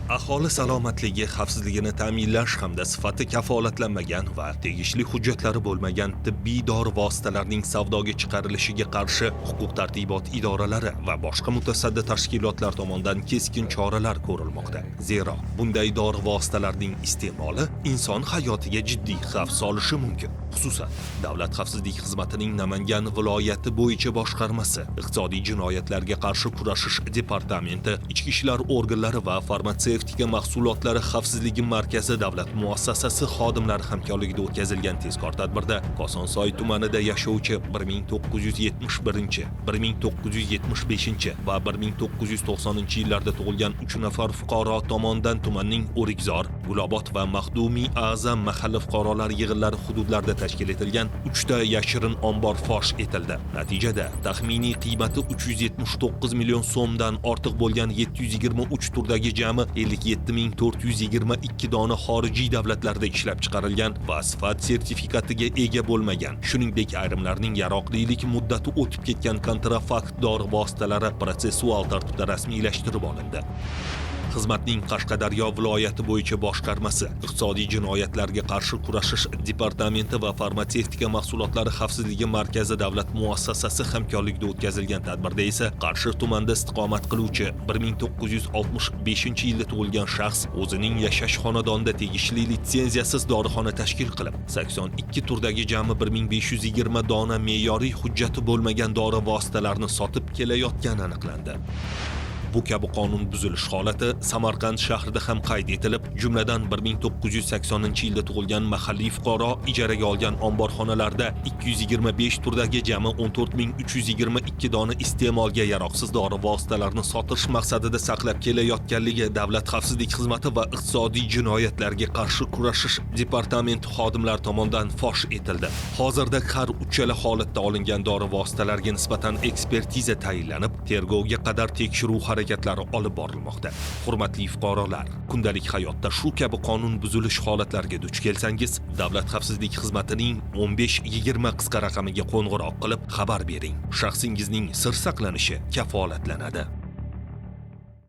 Aholi salomatligi xavfsizligini ta'minlash hamda sifati kafolatlanmagan va tegishli hujjatlari bo'lmagan tibbiy dori vositalarining savdoga chiqarilishiga qarshi huquq-tartibot idoralari va boshqa mutasaddi tashkilotlar tomonidan keskin choralar ko'rilmoqda. Zero bunday dori vositalarining iste'moli inson hayotiga jiddiy xavf solishi mumkin. Xususan, Davlat xavfsizlik xizmatining Namangan viloyati bo'yicha boshqarmasi, Iqtisodiy jinoyatlarga qarshi kurashish departamenti, ichki ishlar organlari va Farmatsevtika mahsulotlari xavfsizligi markazi davlat muassasasi xodimlari hamkorligida o'tkazilgan tezkor tadbirda Kosonsoy tumanida yashovchi 1971, 1975 va 1990 yillarda tug'ilgan 3 nafar fuqaro tomonidan tumanning O'rikzor, Gulobod va Maxdumiy A'zam mahalla fuqarolar yig'inlari hududlarida tashkil etilgan 3 ta yashirin ombor fosh etildi. Natijada taxminiy qiymati 379 million so'mdan ortiq bo'lgan 723 turdagi jami 57 422 dona xorijiy davlatlarda ishlab chiqarilgan va sifat sertifikatiga ega bo'lmagan, shuningdek, ayrimlarning yaroqlilik muddati o'tib ketgan kontrafakt dori vositalari protsessual tartibda rasmiylashtirib olindi. Xizmatning Qashqadaryo viloyati bo'yicha boshqarmasi, Iqtisodiy jinoyatlarga qarshi kurashish departamenti va Farmatsevtika mahsulotlari xavfsizligi markazi davlat muassasasi hamkorligida o'tkazilgan tadbirda esa Qarshi tumanida istiqomat qiluvchi 1965 yilda tug'ilgan shaxs o'zining yashash xonadonida tegishli litsenziyasiz dorixona tashkil qilib, 82 turdagi jami 1520 dona me'yoriy hujjati bo'lmagan dori vositalarini sotib kelayotgani aniqlandi. Bu kabi qonun buzilish holati Samarqand shahrida ham qayd etilib, jumladan, 1980 yilda tug'ilgan mahalliy fuqaro ijaraga olgan omborxonalarda 225 turdagi jami 14 322 dona iste'molga yaroqsiz dori vositalarini sotish maqsadida saqlab kelayotganligi Davlat xavfsizlik xizmati va Iqtisodiy jinoyatlarga qarshi kurashish departamenti xodimlari tomonidan fosh etildi. Hozirda har uchala holatda olingan dori vositalariga nisbatan ekspertiza tayinlanib, tergovga qadar tekshiruv harakatlari olib borilmoqda. Hurmatli fuqarolar, kundalik hayotda shu kabi qonun buzilish holatlariga duch kelsangiz, Davlat xavfsizlik xizmatining 15 20 qisqa raqamiga qo'ng'iroq qilib xabar bering. Shaxsingizning sir saqlanishi kafolatlanadi.